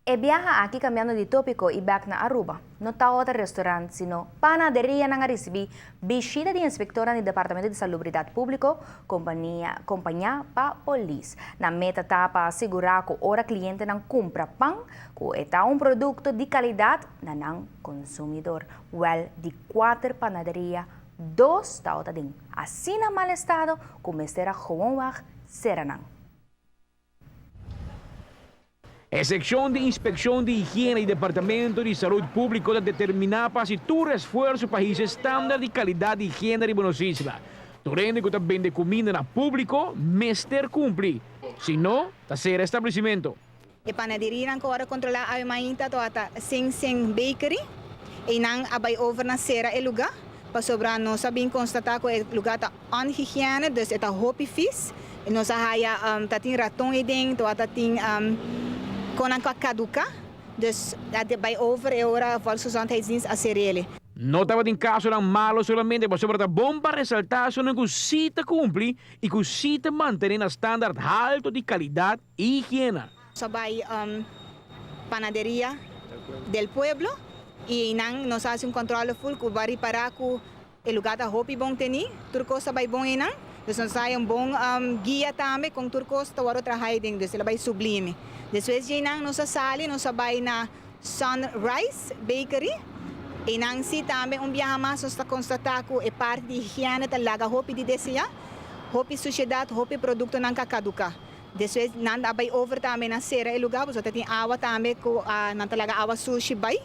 E biaha aki cambiando di topico y bek na Aruba. No ta otro restaurant sino panaderianan a ricibi bishita di inspectornan di Departamento di Salubridad Publico compania compaña pa polis. Nan meta ta pa asegura cu ora clientenan cumpra pan cu e ta un producto di calidad na nan consumidor. Wel di cuater panaderia dos tawata den asina mal estado cu mester a gewoonweg cera nan. E sekshon di Inspekshon di Higiena di Departamento di Salud Públiko ta determiná pa hasi tur esfuerso pa hisa e standard di kalidat di higiena riba nos isla. Tur hende ku ta bende kuminda na públiko mester kumpli, si no ta sera e establesimentu. E panaderianan ku ora kontrolá awe mainta tabata Sing Sing Bakery. Einan a bai over na sera e lugá pasobra nos a bin konstatá ku e lugá ta Onhigiene, dus e ta hopi fis. Nos a haya ta tin raton ei den, tabata tin konan ku a kaduká. Dus a bai over e ora Volksgezondheidsdienst a ser'ele. No tabatin kasonan malo solamente pasobra ta bon pa resaltá esunnan ku sí ta kumpli i ku sí ta mantené na standaard halto di kalidat i higiena. Nos a bai Panaderia del Pueblo i einan nos a hasi un kòntròle ful ku bo a ripará ku E lugar ta hopi bon teni, tur cos ta bay bon eynan, dus nos ta haya un bon guia tambe con tur cos ta worde traha eyden, dus el a bay sublime. Despues dje eynan nos a sali, nos a bay na Sunrise Bakery, eynan si tambe un biaha mas nos ta constata cu e parti di higiene ta laga hopi di desea, hopi suciedad, hopi productonan ca caduca. Despues nan a bay over tambe na cera e lugar, pasobra ta tin awa tambe cu nan ta laga awa sushi bay.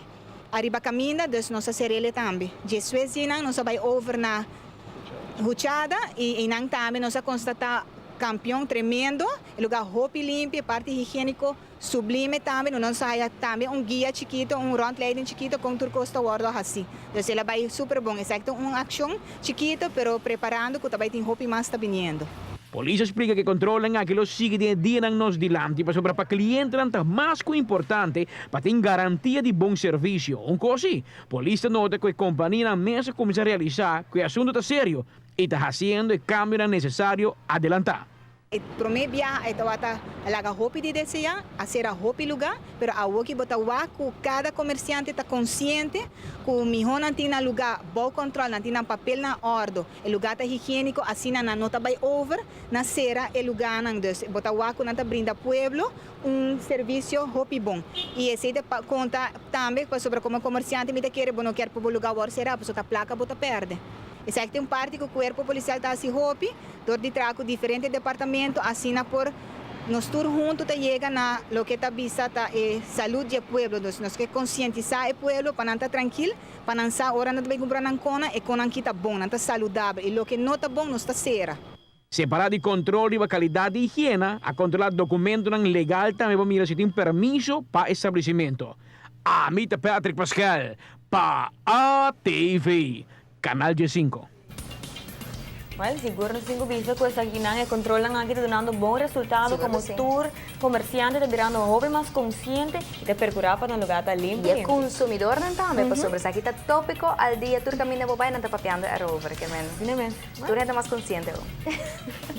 Ariba caminda, dus nos a serele tambe. Djeswes djinan nos a bay over na Huchada y eynan tambe nos a constata campeon tremendo, e lugar hopi limpio, e parti higienico sublime tambe, nos a haya tambe un guia chikito, un rondleiding chikito con tur cos ta wordo haci. Dus el a bay super bon. Esaki ta un accion chikito pero preparando cu ta bay tin hopi mas ta biniendo. Polis a splika ku e kontrolnan aki lo sigui den e dianan nos dilanti pasobra pa klientenan ta mas ku importante pa tin garantia di bon servisio. Un kos si, polis ta nota ku e kompanianan mes a kuminsá realisá ku e asuntu ta serio i ta hasiendo e kambionan nesesario adelantá. E promé biaha e tabata laga hopi di deseá, a sera hopi lugá, pero awoki bo ta wak ku kada komersiante ta konsiente ku mihó nan tin nan lugá bou kòntròl, nan tin nan papel na òrdu. E lugá ta higiéniko, asina nan no ta bai over na sera e lugánan. Dus bo ta wak ku nan ta brinda pueblo un servisio hopi bon. I esei ta konta tambe pasobra komo komersiante mi ta kere bo no kier pa bo lugá wòrdu será pasobra ta plaka bo ta pèrdè. Esaki ta un parti ku kuerpo polisial ta hasi hopi dor di traha ku diferente departamento asina por nos tur huntu ta yega na loke ta bisa ta e salud di e pueblo. Dus nos ke konsientisá e pueblo pa nan ta trankil. Pa nan sa ora nan ta bay cumpra nan cona, e conan ki ta bon, nan ta saludabel y loke no ta bon nos ta cera. Separa di control riba calidad di higiena, a controla documentonan legal tambe pa mira si tin permiso pa establecimento. Ami ta Patrick Pascal pa ATV, Canal 15. Well, sigur nos tin cu bisa cu esakinan, e controlnan aki ta dunando bon resultado Sigur como cu si. tur comerciante ta birando hopi mas consciente y ta percura pa nan lugar ta limpi Y e limpi. consumidornan tambe, pasobra esaki ta topico al dia, tur caminda bo bay nan ta papiando erover, ke men Asina mes. tur hende mas consciente awo.